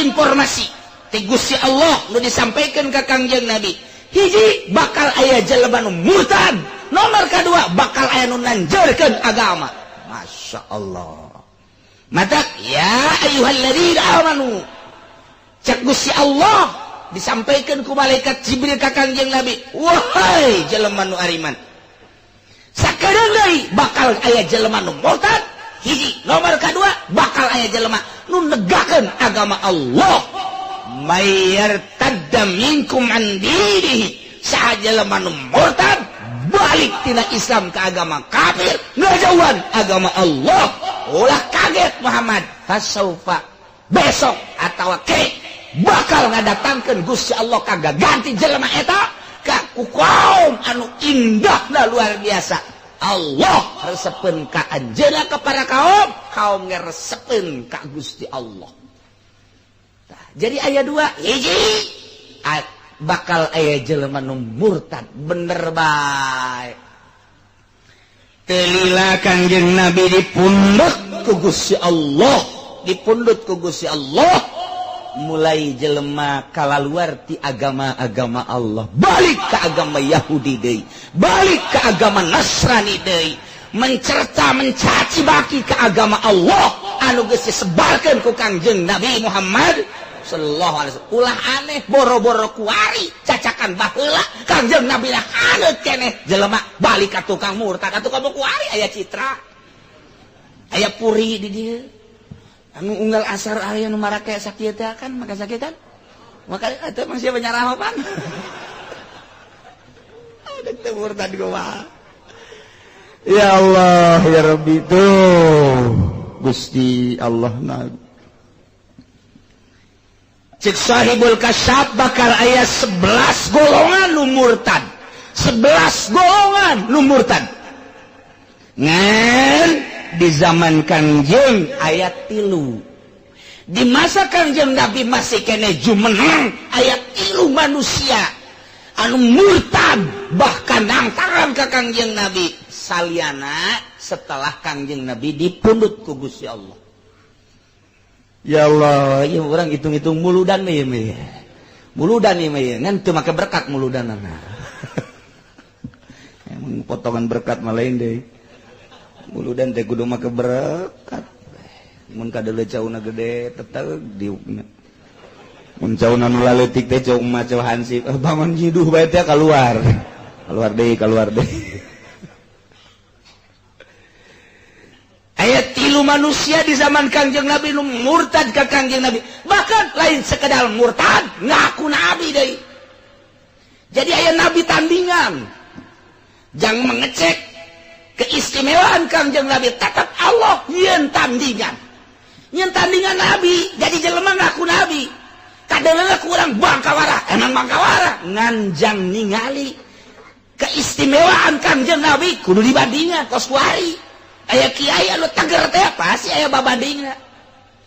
Informasi ti Gusti Allah nu disampaikan ke Kangjeng Nabi, hiji, bakal aya jelema nu murtad, nomor kedua, bakal aya nu nanjeurkeun agama. Masya Allah. Matak ya ayyuhalladzina amanu, cek Gusti Allah disampaikan ku malaikat Jibril ka Kangjeng Nabi, wahai jelema nu ariman, sakedeung deui bakal aya jelema nu murtad, hiji, nomor kedua, bakal aya jelema nu negakeun agama Allah. May yartadda minkum an dinihi, saha jelema nu murtad balik tina Islam ke agama kafir, ngajauhan agama Allah, ulah kaget Muhammad, fasaufa, besok atau ke bakal ngadatangkeun Gusti Allah kagak ganti jelema eta ka ku kaum anu indahna luar biasa. Allah resepeun ka anjeunna, ka para kaum, kaum ngeresepeun ka Gusti Allah. Tah, jadi aya dua, hiji, bakal aya jelema nu murtad, bener bae. Teu lila Kangjeng Nabi dipundut ku Gusti Allah, dipundut ku Gusti Allah, mulai jelema kalaluar ti agama-agama Allah, balik ke agama Yahudi deui, balik ke agama Nasrani deui, mencerca, mencaci maki ke agama Allah anu geus disebarkeun ku Kangjeng Nabi Muhammad sallallahu alaihi wasallam. Ulah aneh, boro-boro kuari, cacakan baheula Kangjeng Nabi lah haneut keneh jelema balik ka tukang murtad atuh. Kamu kuari aya citra, aya puri di dieu anu unggal asar aya nu marake sakieu teh kan, maka sakit kan, maka eta masih penyarah pan ada teu murtad kumaha. Ya Allah ya Rabbi, tuh Gusti Allah. Na cek Sahibul Kasyaf bakal aya 11 golongan nu murtad, 11 golongan nu murtad, ngan di zaman Kangjeng aya 3. Di masa Kangjeng Nabi masih kene jumeneng aya 3 manusia anu murtad, bahkan nangtangan ke Kangjeng Nabi saliana setelah Kangjeng Nabi dipundut ku Gusti Allah. Ya Allah, ya orang hitung-hitung muludan ya, ya. Muludan ya, ya. Ngan teu make berkat muludanana. Emang potongan berkat mah lain deh. Muludan teh kudu make berkat. Mun kadeuleu cauna gede tetep diukna. Mun cauna nu laleutik teh cau mah cau hansip, bangun nyiduh bae teh keluar. Keluar deui, keluar deui. Aya 3 manusia di zaman Kangjeng Nabi nu murtad ka Kangjeng Nabi, bahkan lain sekedar murtad, ngaku nabi deui. Jadi aya nabi tandingan. Jangan mengecek keistimewaan Kangjeng Nabi, tetap Allah nyeun tandingan, nyeun tandingan nabi. Jadi jelema ngaku nabi kadeuleu kurang bangkawara, emang bangkawara, nganjang ningali keistimewaan Kangjeng Nabi kudu dibandingan. Kos kuari aya kiai anu teger teh pasti aya babandingna,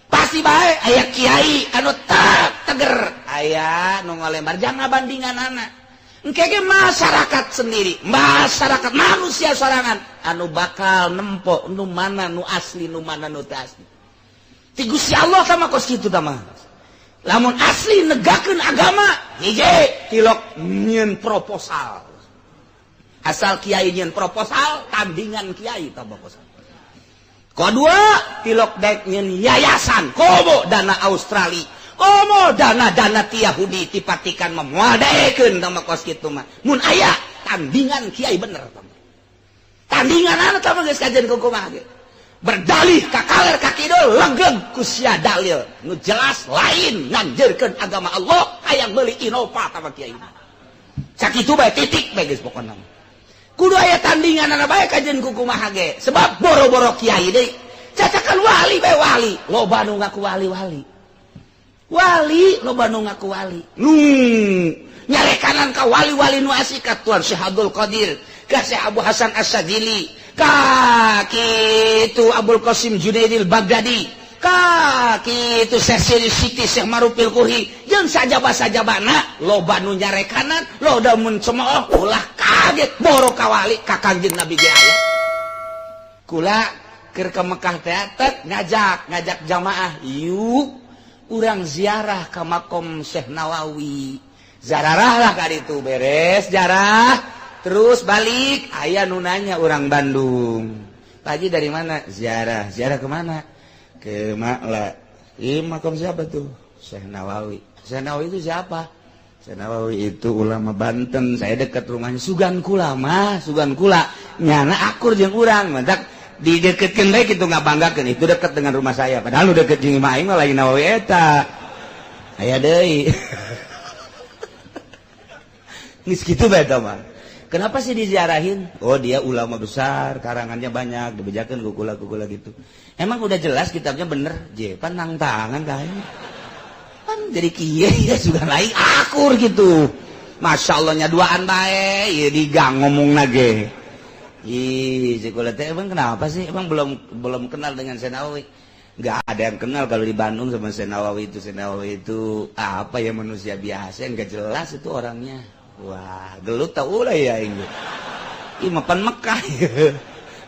pasti bae aya kiai anu tak teger, aya nu ngalembar, jangan bandingan anak. Engke masyarakat sendiri, masyarakat manusia sorangan anu bakal nempo nu mana nu asli, nu mana nu teu asli. Ti Gusti Allah sama kos kitu tah mah. Lamun asli negakeun agama, hiji, tilok nyieun proposal. Asal kiai nyieun proposal, tandingan kiai tah proposal. Kedua, tilok dek nyieun yayasan, komo dana Australia, komo dana-dana ti Yahudi, ti Vatikan mah moal daekeun tah mah kos kitu mah. Mun aya tandingan kiai bener tah mah. Tandingan anu tah mah geus kajen kumaha ge. Berdalih ka kaler ka kidul legeg ku sia dalil nu jelas lain nganjeurkeun agama Allah, hayang meuli Innova tah mah kiai. Sakitu bae, titik bae geus pokona. Kudu aya tandingan anu bae kajen ku kumaha ge. Sebab boro-boro kiai deui, cacakan wali bae, wali loba nu ngaku wali-wali. Wali loba nu ngaku wali. Nu nyarekanan ka wali-wali nu asli, ka Tuan Syekh Abdul Qadir, ka Syekh Abu Hasan Asy-Syadzili, ka kitu Abul Qasim Junaidil Baghdadi, ka kitu Syekh Siri Siti, Syekh Marufil Kuhi, jeung sajaba-sajabana loba nu nyarekanan, loba mun cemooh, ulah kaget, boro ka wali, ka Kangjeng Nabi ge aya. Kula keur ka Mekah teh ngajak jamaah, yuk. Urang ziarah ke makom Syekh Nawawi. Zararah lah ka ditu, beres jarah terus balik. Aya nu nanya orang Bandung, "Pak Haji dari mana?" "Ziarah." "Ziarah kemana?" "Ke Makla." "Ih, makom siapa tuh?" "Syekh Nawawi." "Syekh Nawawi itu siapa?" "Syekh Nawawi itu ulama Banten, saya dekat rumahnya." "Sugan kula mah, sugan kula." Nyana akur jeung urang, mantak dideketkeun bae kitu, ngabanggakeun itu dekat dengan rumah saya. Padahal lu deket jeung imah aing mah lain Nawawi eta. Aya deui. Geus kitu bae eta mah. Kenapa sih diziarahin? Oh, dia ulama besar, karangannya banyak, dibejakeun ku kula-kula gitu. Emang udah jelas kitabnya bener? Je, pan nangtangan kayak. Pan jadi kieu ya sudah lain akur gitu. Masya Allahnya duaan bae, ya di gang ngomong nage. Ih, si kula teh emang kenapa sih? Emang belum belum kenal dengan Syekh Nawawi? Nggak ada yang kenal kalau di Bandung sama Syekh Nawawi itu. Syekh Nawawi itu apa ya, manusia biasa yang nggak jelas itu orangnya. Wah, gelut tau lah ya ini. Ih, mapan Mekah.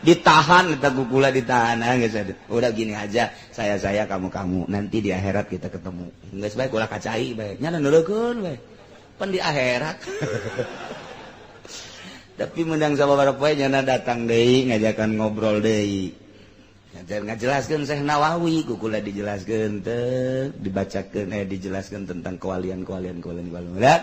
Ditahan eta kukula, ditahan, ah, geus ada. Udah gini aja, saya kamu kamu nanti di akhirat kita ketemu. Geus bae kula kacai bae. Nya nuleukeun bae. Pan di akhirat. Tapi menang sama para poe nyana datang deui ngajakan ngobrol deui. Ngajelaskeun Syekh Nawawi, kukula dijelaskeun teh, dibacakeun, dijelaskeun tentang kewalian-kewalian kewalian kewalian.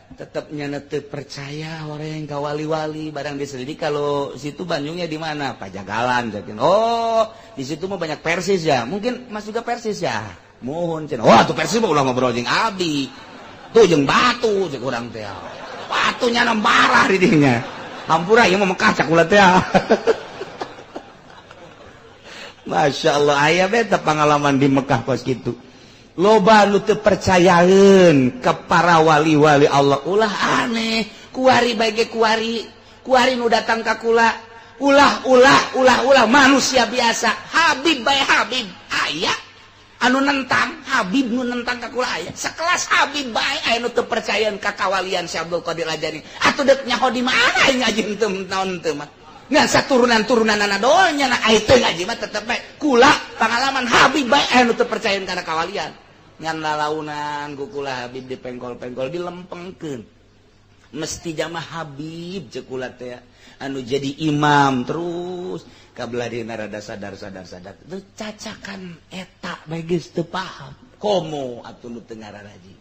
Tetap nyana teu percaya orang yang kawali-wali barang diselidiki. Kalau situ Bandungnya di mana? Pajagalan cakin. Oh, di situ mah banyak Persis ya, mungkin Mas juga Persis ya. Mohon cenah. Wah, tuh Persis mah ulah ngobrol jeung abdi tuh, jeung batu cek urang teh. Batunya marah di dinya. Hampura, ieu mah Mekah cak ulah teh. Masya Allah, aya beta pengalaman di Mekah kos gitu. Loba nu teu percayaeun ke para wali-wali Allah. Ulah aneh, kuari bae ge kuari kuari nu datang ka kula. Ulah ulah ulah ulah manusia biasa, Habib bae, Habib aya anu nentang, Habib nu nentang ka kula aya. Sekelas Habib bae aya nu teu percayaan ka kawalian Syekh Abdul Qadir Al-Jailani. Atuh deuk nyaho di mana aing ngaji teu naon teu mah ngan saturunan-turunan doang nya. Aing teu ngaji mah tetep bae kula pengalaman, Habib bae aya nu teu percayaan kana kawalian. Ngan lalaunan ku kula Habib dipengkol-pengkol, dilempengkeun. Mesti jamaah Habib cek kula teh anu jadi imam. Terus kabelah dina rada sadar sadar sadar itu cacakan eta bae geus teu paham, komo atuh nu teu ngararaji.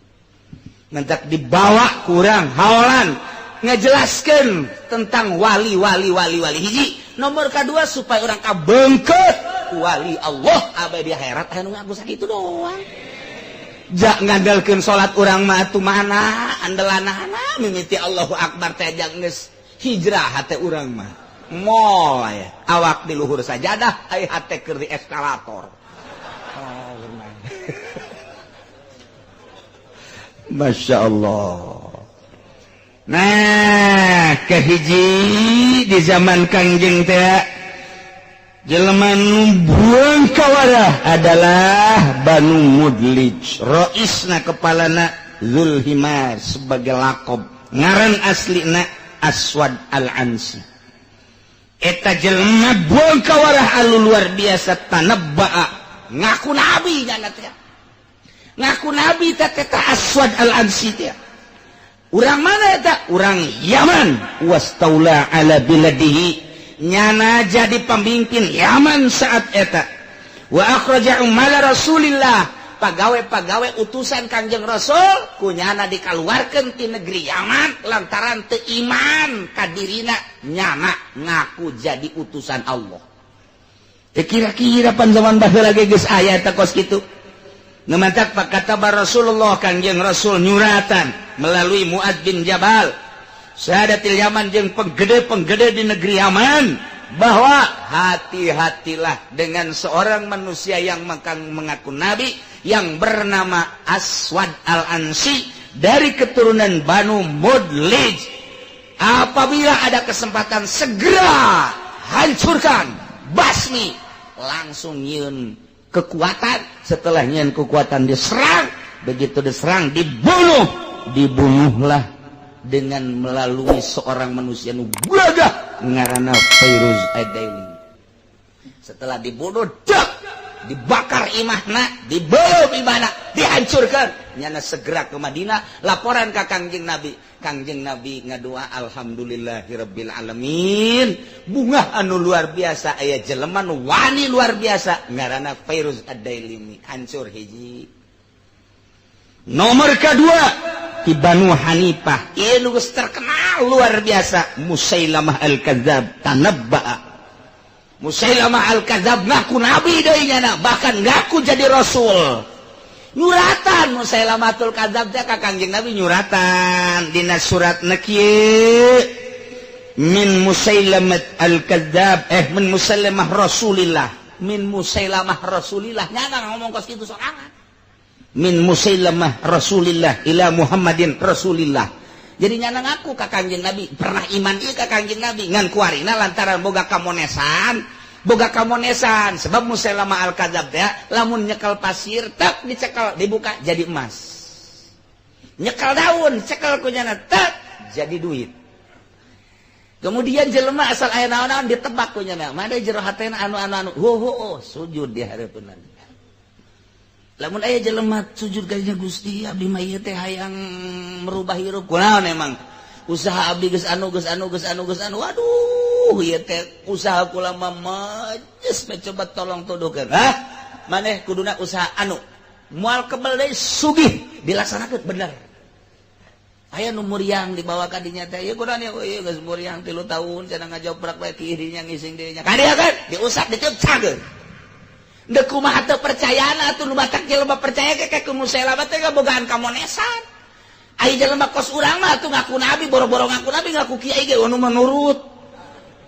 Mentak dibawa kurang haolan ngejelaskan tentang wali wali wali wali. Hiji nomor kedua supaya orang kabengket wali Allah abadi di akhirat anu ngaku. Sakitu doang. Jak ngandalkeun salat urang mah atuh mana andelanana. Mimiti Allahu Akbar teh geus hijrah hate urang mah. Moal ya awak di luhur sajadah, ai hate keur di eskalator. Oh, Masya Allah. Nah, kehiji di zaman Kangjeng teh jelema nu buang kawarah adalah Banu Mudlij. Roisna, kepalana, Zulhimar sebagai lakob, ngaran aslina Aswad Al-Ansi. Eta jelema buang kawarah anu luar biasa, tanabba'a, ngaku nabi nyana teh, ngaku nabi teh eta Aswad Al-Ansi teh. Urang mana eta? Urang Yaman. Wastaula ala biladihi, nyana jadi pemimpin Yaman saat eta. Wa akhraja umala Rasulillah, pagawe-pagawe utusan Kangjeng Rasul kunyana dikaluarkeun ti negeri Yaman lantaran teu iman kadirina nyana ngaku jadi utusan Allah. Teu kira-kira pan zaman baheula ge geus aya eta kos kitu. Nu mantak kata Rasulullah, Kangjeng Rasul nyuratan melalui Muad bin Jabal, Sadatil Yaman jeung penggede-penggede di negeri Yaman, bahwa hati-hatilah dengan seorang manusia yang makan mengaku nabi yang bernama Aswad Al-Ansi dari keturunan Banu Mudlij. Apabila ada kesempatan, segera hancurkan, basmi. Langsung nyieun kekuatan. Setelah nyieun kekuatan, diserang. Begitu diserang, dibunuh. Dibunuhlah dengan melalui seorang manusia nu gagah ngaranna Fairuz Adaili. Setelah dibunuh, dak Dibakar imahna, dibeuleum imahna, dihancurkan. Nyana segera ke Madinah, laporan ka Kangjeng Nabi. Kangjeng Nabi ngadua alhamdulillahirabbil alamin. Bunga anu luar biasa aya jelema nu wani luar biasa ngaranna Fairuz Ad-Dailimi, hancur hiji. Nomor kedua ti Banu Hanifah, ieu nu geus terkenal luar biasa Musailamah Al-Kadzab tanabba'a. Musailamah Al-Kadzab ngaku nabi deui nyana, bahkan ngaku jadi rasul. Nyuratan Musailamatul Kadzab teh ka Kangjeng Nabi nyuratan dina suratna kieu min Musailamat Al-Kadzab min Musailamah Rasulillah, min Musailamah Rasulillah nyana ngomong kos kitu sorangan. Min Musailamah Rasulillah ila Muhammadin Rasulillah. Jadi nyana ngaku ka Kangjeng Nabi pernah iman ieu ka Kangjeng Nabi ngan kuarina lantaran boga kamonesan. Boga kamonesan sebab Musailamah Al-Kadzab teh lamun nyekel pasir tak dicekel dibuka jadi emas. Nyekel daun cekel ku nyana tak jadi duit. Kemudian jelema asal aya naon-naon ditebak ku nyana. Made jero hatena anu-anu anu ho ho oh, sujud di hareupeun. Lamun aya jelema sujud ka Gusti abdi mah ieu teh hayang merubah hirup kunaon emang usaha abdi geus anu geus anu geus anu geus anu waduh ieu teh usaha kula mah majes coba tolong tuduhkeun. Hah maneh kuduna usaha anu moal kebel deui sugih dilaksanakeun bener. Aya nu muriang dibawa ka dinya teh ieu kunaon ieu ieu geus muriang 3 tahun cenah ngajoprak bae ki irinya ngising deui nya ka dieu kan diusap ditiup cageun. Dek kumaha teu percayana atuh nu batak jelema percaya ke ku Musailamah teh ngabogaan kamonesan. Ai jelema kos urang mah atuh ngaku nabi boro-boro ngaku nabi ngaku kiai ge anu menurut.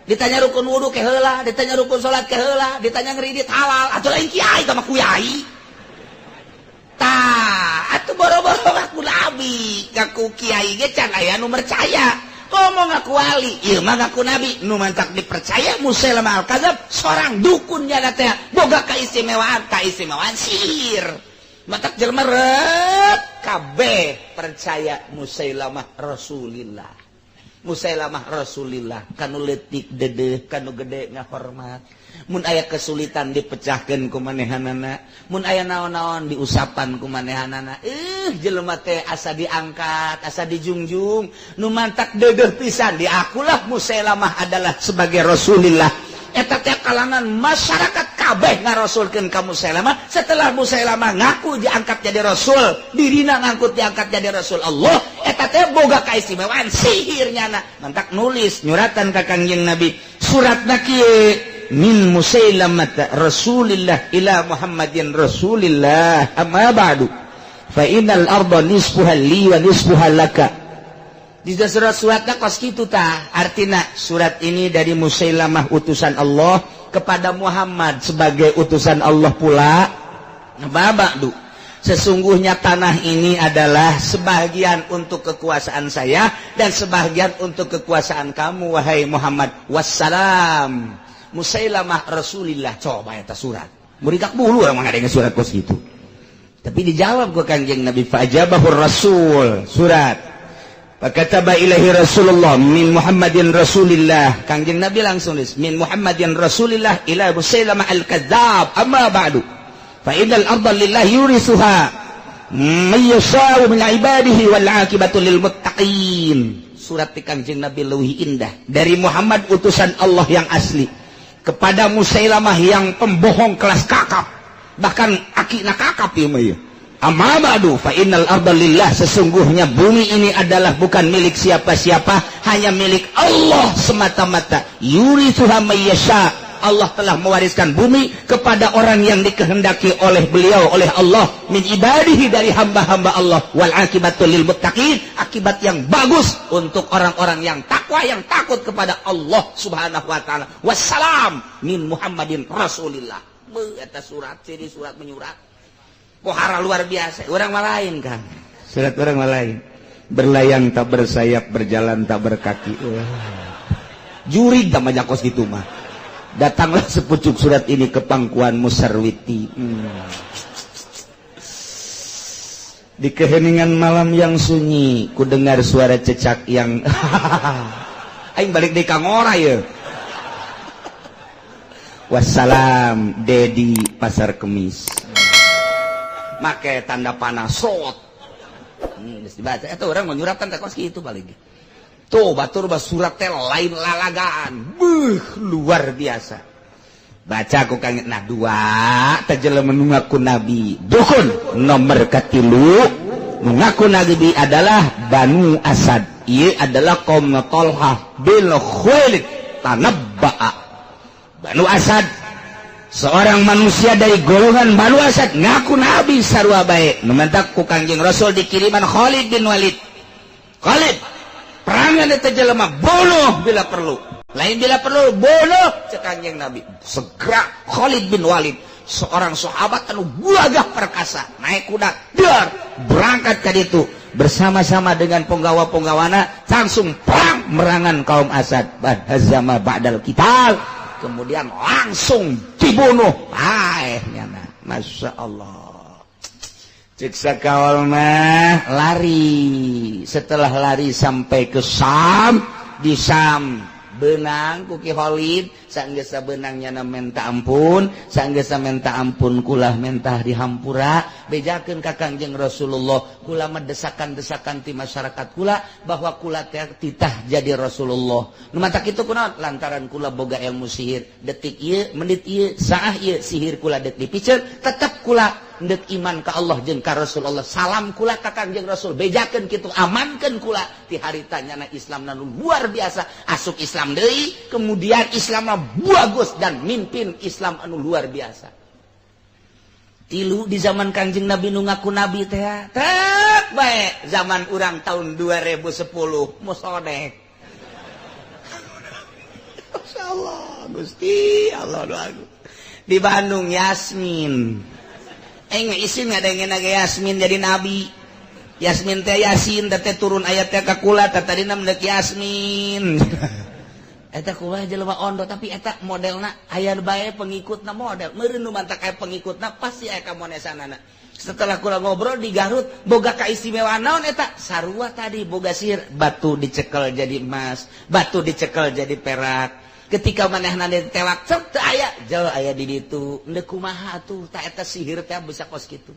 Ditanya rukun wudu ke heula, ditanya rukun salat ke heula, ditanya ngeridit halal atuh lain kiai tah mah kuyai. Tah, atuh boro-boro ngaku nabi, ngaku kiai ge can aya nu percaya. Komo ngaku wali, ieu mah ngaku nabi, nu mantak dipercaya Musailamah Al-Kadzab seorang dukun nyana teh boga kaistimewaan, kaistimewaan sihir. Matak jelema rep kabeh percaya Musailamah Rasulillah. Musailamah Rasulillah kanu leutik dedeh, kanu gede ngahormat. Mun aya kesulitan dipecahkeun ku manehanana, mun aya naon-naon diusapan ku manehanana. Jelema teh asa diangkat, asa dijungjung, nu mantak dedeh pisan diakulah Musailamah adalah sebagai Rasulillah. Eta teh kalangan masyarakat kabeh ngarasulkeun ka Musailamah. Setelah Musailamah ngaku diangkat jadi rasul, dirina ngangkut diangkat jadi rasul Allah, eta teh boga kaistimewaan sihir nyana. Mantak nulis nyuratan ka Kangjeng Nabi, suratna kieu min Musailamah Rasulillah ila Muhammadin Rasulillah amma ba'du fa innal arda nisfuha li wa nisfuha laka. Di surat-suratnya kos kitu tah artina surat ini dari Musailamah utusan Allah kepada Muhammad sebagai utusan Allah pula. Ba'du, sesungguhnya tanah ini adalah sebagian untuk kekuasaan saya dan sebagian untuk kekuasaan kamu wahai Muhammad. Wassalam Musailamah Rasulillah. Coba eta surat murikak bulu orang ngadenge surat kos kitu. Tapi dijawab ku Kangjeng Nabi fa'ajabahur Rasul surat. Fakataba ilaihi Rasulullah min Muhammadin Rasulillah. Kangjeng Nabi langsung nulis min Muhammadin Rasulillah ila Musailamah Al-Kadzab amma ba'du fa innal arda lillahi yurisuha may yasha'u min ibadihi wal 'aqibatu lil muttaqin. Surat ti Kangjeng Nabi leuwih indah dari Muhammad utusan Allah yang asli kepada Musailamah yang pembohong kelas kakap, bahkan akina kakap ieu mah ieu. Amma ba'du fa innal arda lillah, sesungguhnya bumi ini adalah bukan milik siapa-siapa, hanya milik Allah semata-mata. Yurithuha may yasha, Allah telah mewariskan bumi kepada orang yang dikehendaki oleh beliau, oleh Allah, min ibadihi, dari hamba-hamba Allah. Wal akibatu lil muttaqin, akibat yang bagus untuk orang-orang yang takwa, yang takut kepada Allah Subhanahu wa taala. Wassalam min Muhammadin Rasulillah. Beuh eta surat, ciri surat menyurat. Pohara luar biasa, orang mah lain kan. Surat orang mah lain. Berlayang tak bersayap, berjalan tak berkaki. Jurig tak majakos gitu mah. Datanglah sepucuk surat ini ke pangkuan Musarwiti. Di keheningan malam yang sunyi, ku dengar suara cecak yang aing balik di kangora ya. Wassalam, Dedi Pasar Kemis. Make tanda panah sot. Geus dibaca eta urang mau nyuratan teh kos kitu paling. Tuh batur bah surat teh lain lalagaan. Beuh, luar biasa. Baca ku kang nah dua teh jelema nu ngaku nabi. Dukun nomor katilu nu ngaku nabi adalah Banu Asad. Ieu adalah kaum Talhah bin Khuwailid tanabba'a. Banu Asad, seorang manusia dari golongan Banu Asad ngaku nabi sarua bae. Nu mantak ku Kangjeng Rasul dikiriman Khalid bin Walid. Khalid perangan eta jelema, bunuh bila perlu. Lain bila perlu, bunuh cek Kangjeng Nabi. Segera Khalid bin Walid, seorang sahabat anu gagah perkasa, naik kuda, dar, berangkat ke ditu bersama-sama dengan penggawa-penggawana, langsung perang merangan kaum Asad. Hazama ba'dal qital, kemudian langsung dibunuh. Aeh nyana, Masya Allah. Cek sakawal mah lari, setelah lari sampai ke Sam, di Sam benang ku Ki Khalid, sanggeus benang nyana minta ampun, sanggeus minta ampun kula mentah dihampura, bejakeun ka Kangjeng Rasulullah, kula mendesakan-desakan ti masyarakat kula bahwa kula teh titah jadi Rasulullah. Nu matak kitu kunaon? Lantaran kula boga ilmu sihir. Detik ieu, menit ieu, saah ieu sihir kula deuk dipiceun, tetep kula ndek iman ka Allah jeung ka Rasulullah. Salam kula ka Kangjeng Rasul, bejakeun kitu, amankeun kula ti harita nyana Islam nu luar biasa. Asup Islam deui, kemudian Islam bagus dan mimpin Islam anu luar biasa. Tilu di zaman Kangjeng Nabi nu ngaku nabi teh tek bae zaman urang tahun 2010 musodek. Masyaallah, Gusti Allah doaku. Di Bandung Yasmin. Isin ngadengin lagi Yasmin jadi nabi. Yasmin teh Yasin teh turun ayat teh ka kula teh tadi dek Yasmin. Eta kumaha jelema ondo, tapi eta modelna aya bae pengikutna, model meureun nu mantak aya pengikutna pasti aya kamonesanana. Setelah kula ngobrol di Garut boga kaistimewaan naon eta sarua tadi boga sihir, batu dicekel jadi emas, batu dicekel jadi perak. Ketika manehna ditewak cek teu aya, jauh aya di ditu. Endek kumaha atuh ta eta sihir teh bisa kos kitu.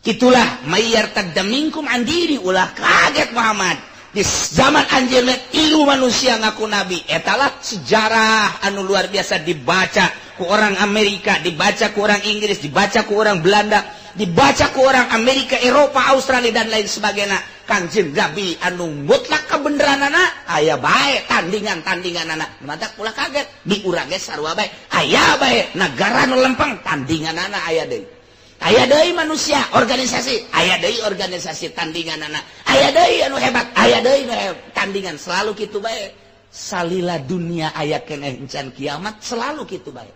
Kitulah mayyartadda minkum an dini, ulah kaget Muhammad. Di zaman anjeunna tilu manusia ngaku nabi. Etalah sejarah anu luar biasa dibaca ku orang Amerika, dibaca ku orang Inggris, dibaca ku orang Belanda, dibaca ku orang Amerika, Eropa, Australia dan lain sebagainya. Kangjeng Nabi anu mutlak kebenaranana aya bae tandingan-tandinganana. Mantak ulah kaget di urang ge sarua bae. Aya bae nagara nu lempeng tandinganana aya deui. Aya deui manusia organisasi, aya deui organisasi tandinganana. Aya deui anu hebat, aya deui nu hebat. Tandingan selalu kitu bae. Salila dunia aya keneh encan kiamat selalu kitu bae.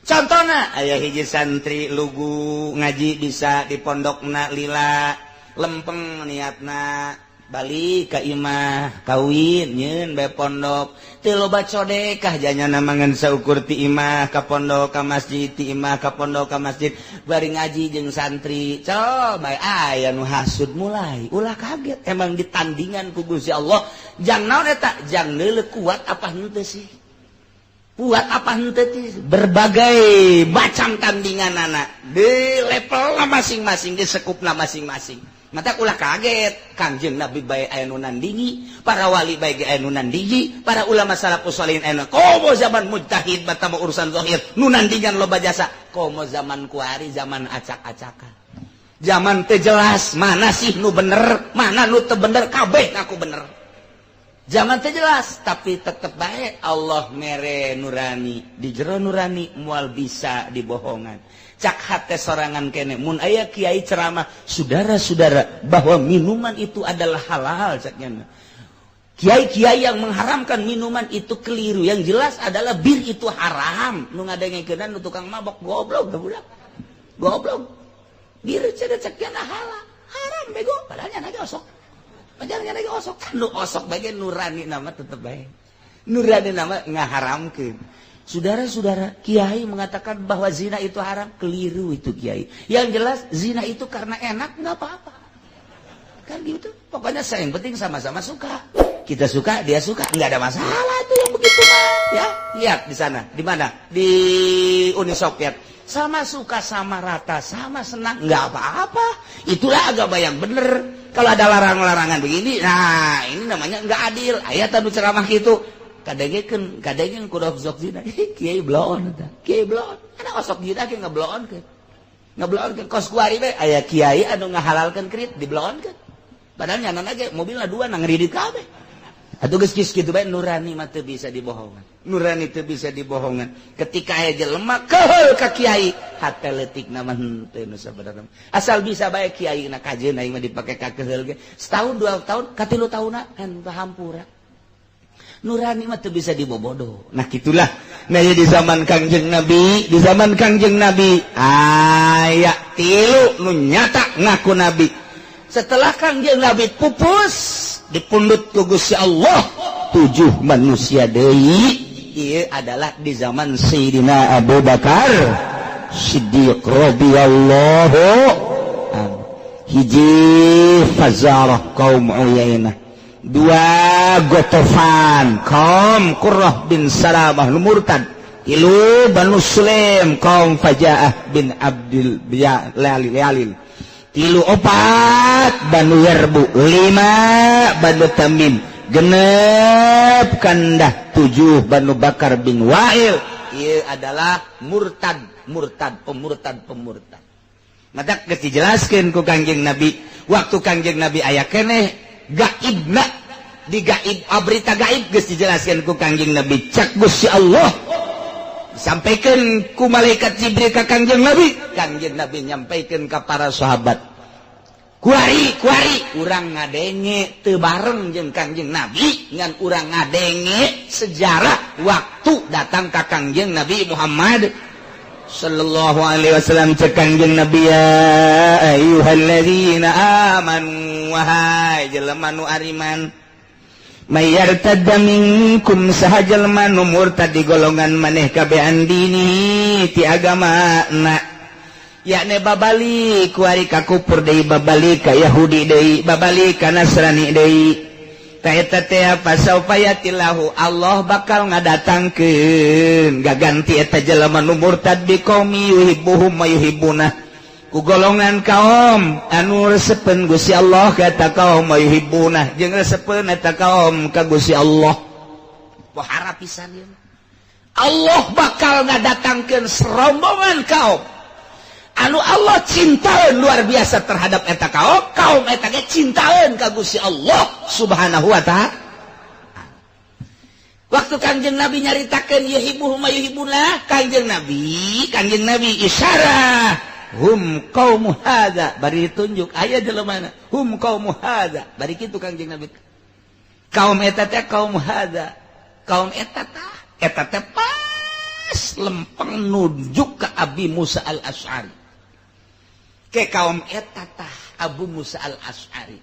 Contohna aya hiji santri lugu ngaji bisa di pondokna lila lempeng niatna balik ka imah kawin nyeun bae pondok teu loba codekah janyana mangan saukur ti imah ka pondok ka masjid, ti imah ka pondok ka masjid, bari ngaji jeung santri coba aya nu hasud mulai. Ulah kaget, emang ditandingan ku Gusti Allah jang naon eta, jang neuleuh kuat apa henteu sih, kuat apa henteu sih, berbagai macam tandingan anak di levelna masing-masing, di sekupna masing-masing. Mata ulah kaget, Kangjeng Nabi bae aya nu nandingi, para wali bae ge aya nu nandingi, para ulama salafus sholihin aya nu komo zaman mujtahid batama urusan zahir nu nandingan loba jasa, komo zaman kuari zaman acak-acakan. Zaman teu jelas mana sih nu bener, mana nu teu bener, kabeh ngaku bener. Zaman teu jelas tapi tetep bae Allah mere nurani, di jero nurani moal bisa dibohongan. Cak hate sorangan kene mun aya kiai ceramah, saudara-saudara bahwa minuman itu adalah halal caknya. Kiai-kiai yang mengharamkan minuman itu keliru. Yang jelas adalah bir itu haram. Nu ngadengkeun nu tukang mabok goblok budak. Goblok. Bir cenah caknya halal. Haram bego padahal nya ge osok. Padahal nya ge osok. Nu osok bae nurani nama tetep bae. Nurani nama ngaharamkeun. Saudara-saudara, kiai mengatakan bahwa zina itu haram, keliru itu kiai. Yang jelas zina itu karena enak nggak apa-apa. Kan gitu. Pokoknya saya yang penting sama-sama suka. Kita suka, dia suka, nggak ada masalah itu yang begitu. Gitu mah ya. Lihat di sana, di mana, di Uni Soviet, sama suka, sama rata, sama senang, nggak apa-apa. Itulah agama yang bener. Kalau ada larang-larangan begini, nah, ini namanya nggak adil. Aya tadu ceramah gitu, kadengekeun kadengekeun ku sok zina, kiai bloon eta, kiai bloon. Ada osok zina ge ngebloonkeun, ngebloonkeun. Kos kuari we aya kiai anu ngahalalkeun krit, dibloonkeun. Padahal nyana ge mobilna dua, nang ngridit kabeh. Atuh geus kitu bae, nurani mah teu bisa dibohongan. Nurani teu bisa dibohongan. Ketika aya jelema keheul ka kiai, hate leutik mah henteu nu sabenerna. Asal bisa bae kiai na kajeun aing mah dipake ka keheul ge. Setahun, 2 tahun, katilu tahunna kan hampura. Nurani mah teu bisa dibobodo. Nah, gitulah. Nah, di zaman Kangjeng Nabi, di zaman Kangjeng Nabi aya tilu nu nyata ngaku nabi. Setelah Kangjeng Nabi pupus, dipundut ku Gusti Allah tujuh manusia deui. Ieu adalah di zaman Sayyidina Abu Bakar Siddiq radhiyallahu anhu. Hiji, Fazarah, kaum Uyainah. Dua, Gotofan, kaum Qurrah bin Salamah nu murtad. Tilu, Banu Sulaim, kaum Fajaah bin Abdil Lalil. Tilu, opat, Banu Yarbu. Lima, Banu Tamim. Genep, kandah tujuh, Banu Bakar bin Wa'il. Ia adalah murtad, murtad, pemurtad, pemurtad. Maka geus dijelaskeun ku Kangjeng Nabi, waktu Kangjeng Nabi aya keneh gaibna, di gaib, ah, berita gaib geus dijelaskeun ku Kangjeng Nabi. Cak Gusti Allah, sampaikan ku malaikat Jibril ka Kangjeng Nabi, Kangjeng Nabi nyampaikan ke para sahabat. Kuari kuari urang ngadenge teu bareng jeung Kangjeng Nabi, ngan urang ngadenge sejarah waktu datang ka Kangjeng Nabi Muhammad sallallahu alaihi wasallam. Cek Kangjeng Nabi, "Ya ayyuhalladzina amanu, wahai jelema nu ariman, may yartadda minkum, saha jelema nu murtad di golongan maneh kabeh, an dini, ti agama na, yakni babalik kuari ka kufur deui, babalik ka Yahudi deui, babalik ka Nasrani deui, ta eta teh fasaufa ya'tillahu, Allah bakal ngadatangkeun gaganti eta jelema nu murtad, biqaumin yuhibbuhum wa yuhibbunah, ku golongan kaum anu resepeun Gusti Allah ka eta kaum, wa yuhibbunah, jeung resepeun eta kaum ka Gusti Allah." Pohara pisan ieu. Allah bakal ngadatangkeun serombongan kaum anu Allah cintaeun luar biasa terhadap eta kaum, kaum eta ge cintaeun ka Gusti Allah Subhanahu wa Ta'ala. Waktu Kangjeng Nabi nyaritakeun yuhibbuhum wa yuhibbunah, Kangjeng Nabi isyarah, "Hum qaumu hadza," bari ditunjuk aya jelema, "Hum qaumu hadza." Bari kitu Kangjeng Nabi, kaum eta teh kaum hadza, kaum eta tah. Eta teh pas lempeng nunjuk ke Abi Musa Al-Asy'ari, ke kaum eta tah Abu Musa Al-Asy'ari.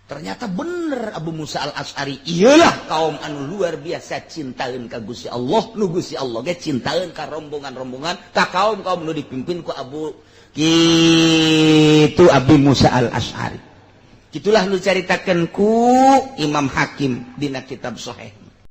Ternyata bener, Abu Musa Al-Asy'ari iyalah kaum anu luar biasa cintaeun ka Gusti Allah, nu Gusti Allah ge cintaeun ka rombongan-rombongan, ka kaum-kaum nu dipimpin ku Abu kitu, Abi Musa Al-Asy'ari. Itulah nu caritakeun ku Imam Hakim dina kitab Sahih.